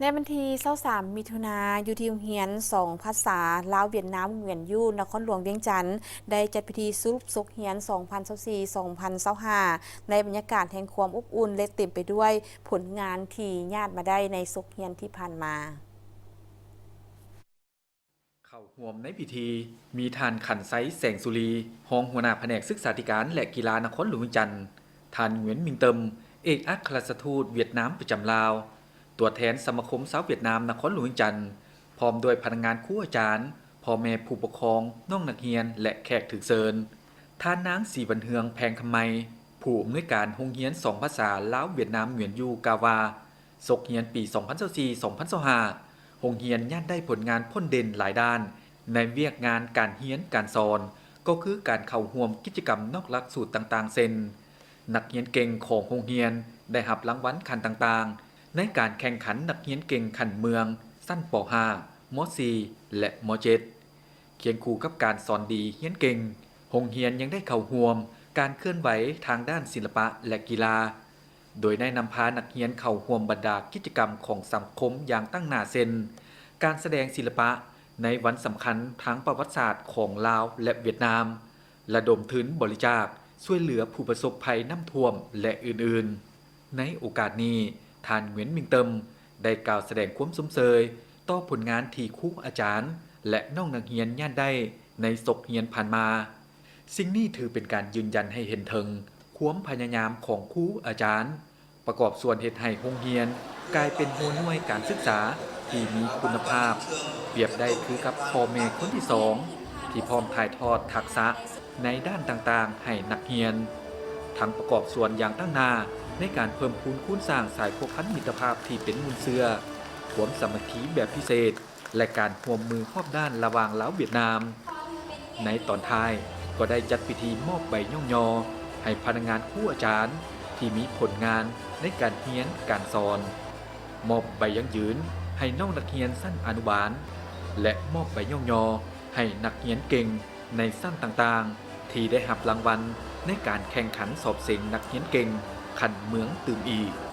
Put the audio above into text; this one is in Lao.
ໃນວັນທີຊາວສາມ ມິຖຸນາ ຢູ່ທີ່ໂຮງຮຽນສອງພາສາ ລາວ-ຫວຽດນາມ ຫງວຽນຢູ່ ນະຄອນຫຼວງວຽງຈັນ ໄດ້ຈັດພິທີສະຫຼຸບສົກຮຽນ ສອງພັນຊາວສີ່ ສອງພັນຊາວຫ້າ ໃນບັນຍາກາດແຫ່ງຄວາມອົບອຸ່ນ ແລະ ເຕັມໄປດ້ວຍຜົນງານທີ່ຍາດມາໄດ້ໃນສົກຮຽນທີ່ຜ່ານມາ. ເຂົ້າຮ່ວມໃນພິທີມີທ່ານ ຂັນໄຊ ແສງສຸລີ ຮອງຫົວໜ້າພະແນກສຶກສາທິການ ແລະ ກິລານະຄອນຫຼວງວຽງຈັນ, ທ່ານ ຫງວຽນ ມິງເຕີມ ເອກອັກຄະລັດຖະທູດຫວຽດນາມປະຈຳລາວ, ຕົວແທນສະມາຄົມຊາວຫວຽດນາມນະຄອນຫຼວງວຽງຈັນ, ພ້ອມດ້ວຍພະນັກງານ, ຄູອາຈານ, ພໍ່ແມ່ຜູ້ປົກຄອງ, ນ້ອງນັກຮຽນ ແລະ ແຂກຖືກເຊີນ. ທ່ານນາງ ສີວັນເຮືອງ ແພງຄຳໄມ ຜູ້ອຳນວຍການໂຮງຮຽນສອງພາສາ ລາວ-ຫວຽດນາມ ຫງວຽນຢູ່ ກ່າວວ່າ ສົກຮຽນປີສອງພັນຊາວສີ່ ສອງພັນຊາວຫ້າ ໂຮງຮຽນຍາດໄດ້ຜົນງານພົ້ນເດັ່ນຫຼາຍດ້ານໃນວຽກງານການຮຽນການສອນ ກໍຄືການເຂົ້າຮ່ວມກິດຈະກຳນອກຫຼັກສູດຕ່າງໆ ເຊັ່ນ ນັກຮຽນເກັ່ງຂອງໂຮງຮຽນໄດ້ຮັບລາງວັນຂັ້ນຕ່າງໆ ໃນການແຂ່ງຂັນນັກຮຽນເກັ່ງຂັ້ນເມືອງ ຊັ້ນ ປໍຫ້າ ມໍສີ່ ແລະ ມໍເຈັດ. ຄຽງຄູ່ກັບການສອນດີຮຽນເກັ່ງ, ໂຮງຮຽນຍັງໄດ້ເຂົ້າຮ່ວມການເຄື່ອນໄຫວທາງດ້ານສິລະປະ ແລະ ກິລາ, ໂດຍໄດ້ນຳພານັກຮຽນເຂົ້າຮ່ວມບັນດາກິດຈະກຳຂອງສັງຄົມຢ່າງຕັ້ງໜ້າ ເຊັ່ນ ການສະແດງສິລະປະໃນວັນສຳຄັນທາງປະຫວັດສາດຂອງລາວ ແລະ ຫວຽດນາມ, ລະດົມທຶນບໍລິຈາກຊ່ວຍເຫຼືອຜູ້ປະສົບໄພນ້ຳຖ້ວມ ແລະ ອື່ນໆ. ໃນໂອກາດນີ້, ທ່ານ ຫງວຽນ ມິງເຕີມ ໄດ້ກ່າວສະແດງຄວາມຊົມເຊີຍຕໍ່ຜົນງານທີ່ຄູອາຈານ ແລະ ນ້ອງນັກຮຽນຍາດໄດ້ໃນສົກຮຽນຜ່ານມາ. ສິ່ງນີ້ຖືເປັນການຢືນຢັນໃຫ້ເຫັນເຖິງຄວາມພະຍາຍາມຂອງຄູອາຈານ, ປະກອບສ່ວນເຮັດໃຫ້ໂຮງຮຽນກາຍເປັນຫົວໜ່ວຍການສຶກສາທີ່ມີຄຸນນະພາບ, ປຽບໄດ້ຄືກັບພໍ່ແມ່ຄົນທີສອງ ທີ່ພ້ອມຖ່າຍທອດທັກສະ ໃນດ້ານຕ່າງໆໃຫ້ນັກຮຽນ, ທັງປະກອບສ່ວນຢ່າງຕັ້ງໜ້າໃນການເພີ່ມພູນຄູນສ້າງສາຍພົວພັນມິດຕະພາບທີ່ເປັນມູນເຊື້ອ, ຄວາມສາມັກຄີແບບພິເສດ ແລະ ການຮ່ວມມືຮອບດ້ານລະຫວ່າງລາວຫວຽດນາມ. ໃນຕອນທ້າຍກໍໄດ້ຈັດພິທີມອບໃບຍ້ອງຍໍໃຫ້ພະນັກງານ, ຄູອາຈານທີ່ມີຜົນງານໃນການຮຽນການສອນ, ມອບໃບຢັ້ງຢືນໃຫ້ນ້ອງນັກຮຽນຊັ້ນອະນຸບານ ແລະ ມອບໃບຍ້ອງຍໍໃຫ້ນັກຮຽນເກັ່ງ ໃນຊັ້ນຕ່າງໆ ທີ່ໄດ້ຮັບລາງວັນໃນການແຂ່ງຂັນສອບເສັງນັກຮຽນເກັ່ງຂັ້ນເມືອງຕື່ມອີກ.